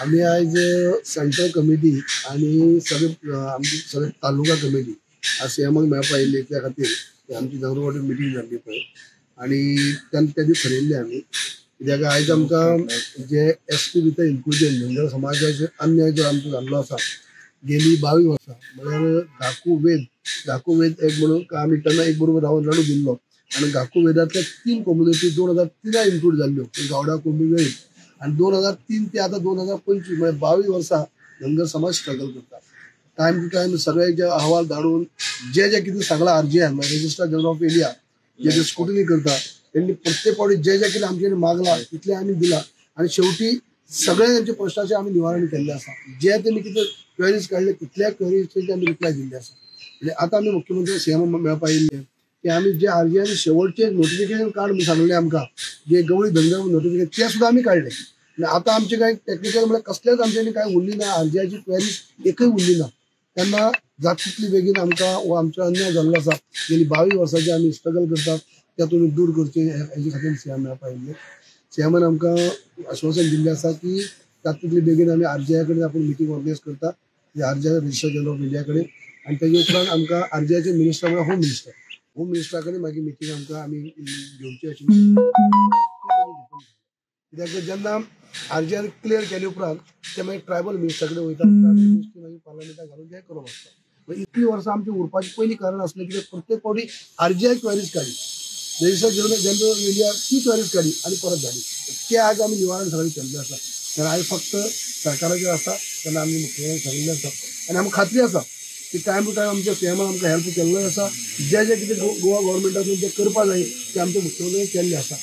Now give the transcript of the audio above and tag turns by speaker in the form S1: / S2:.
S1: आमी आयज central committee आनी सगळे आमची सगळे तालुका कमिटी आज सीएमाक मेळपा आयिल्ली. त्या खातीर आमची धनगर मिटींग जाल्ली पळय आनी त्या दीस ठरयल्लें आमी, कित्याक आयज आमकां जे एस टी भितर इन्क्लुजन धनगर समाजाचेर अन्याय जो आमचो जाल्लो आसा गेली 22 वर्सां, म्हळ्यार घाकू वेद एक म्हणून आमी तेन्ना एक बरोबर रावन लढू दिल्लो आनी घाकू वेदांतल्या 3 कम्युनिटी 2003 इन्क्लूड जाल्ल्यो, गावडा, कुणबी, वेळीप. आनी 2003 ते आतां 2025 म्हळ्यार 22 वर्सां धनगर समाज स्ट्रगल करता. टायम टू टायम सगळे जे अहवाल धाडून जे जे कितें सांगलां आरजीआय म्हळ्यार registrar general of India J J scrutiny करता तेंणी प्रत्येक फावटी जे जे कितें आमचे मागलां तितलें आमी दिलां आनी शेवटी सगळे तेंचे प्रश्नाचें आमी निवारण केल्लें आसा. जे तेमी कितें क्वेरीज काडले तितल्या क्वेरीजचे आमी रिप्लाय दिल्ले आसा. म्हणजे आतां आमी मुख्यमंत्री सीएम मेळपा आयिल्ले की आमी जे आरजीआयन शेवटचे नोटिफिकेशन काड म्हणून सांगलें आमकां, जे गवळी धनगर नोटिफिकेशन ते सुद्दां आमी काडले. आतां आमचे कांय टॅक्निकल म्हळ्यार कसलेच आमच्यांनी कांय उरली ना, आरजीआयची क्वेरीज एकय उरली ना. तेन्ना जाता तितली बेगीन आमकां हो आमचो अन्याय जाल्लो आसा गेली 22 वर्सांचे आमी स्ट्रगल करतात त्या तुमी दूर करचे हेजे खातीर सीएम मेळपा आयिल्ले. सीएमान आमकां आश्वासन दिल्लें आसा की जाता तितली बेगीन आमी आरजीआय कडेन आपूण मिटींग ऑर्गनायज करता, RGI registrar general of India कडेन, आनी तेजे उपरांत आमकां आरजीआयचे मिनिस्टर म्हळ्यार होम मिनिस्टर, होम मिनिस्टरा कडेन मागीर मिटींग आमकां आमी घेवची आशिल्ली. कित्याक जेन्ना आरजीआय क्लियर केले उपरांत ते मागीर ट्रायबल मिनिस्टरा कडेन वयता, ट्रायबल मिनिस्ट्री मागीर पार्लमेंटाक घालून ते करप आसता. इतली वर्सां आमची उरपाचें पयलीं कारण आसलें कित्याक प्रत्येक फावटी आरजीआय क्वेरीज काडली, रजिस्ट्रार जनरल ऑफ इंडिया ती क्वेरीज काडली आनी परत धाडली. ते आज आमी निवारण सगळें केल्लें आसा. तेन्ना आयज फक्त सरकाराचेर आसा, तेन्ना आमी मुख्यमंत्र्यांक सांगिल्लें आसा आनी आमकां खात्री आसा की टायम टू टायम आमच्या सीएमान आमकां हेल्प केल्लोय आसा. जे जे कितें गोवा गव्हर्मेंटातून जें करपा जाय तें आमच्या मुख्यमंत्र्यांनी केल्लें आसा.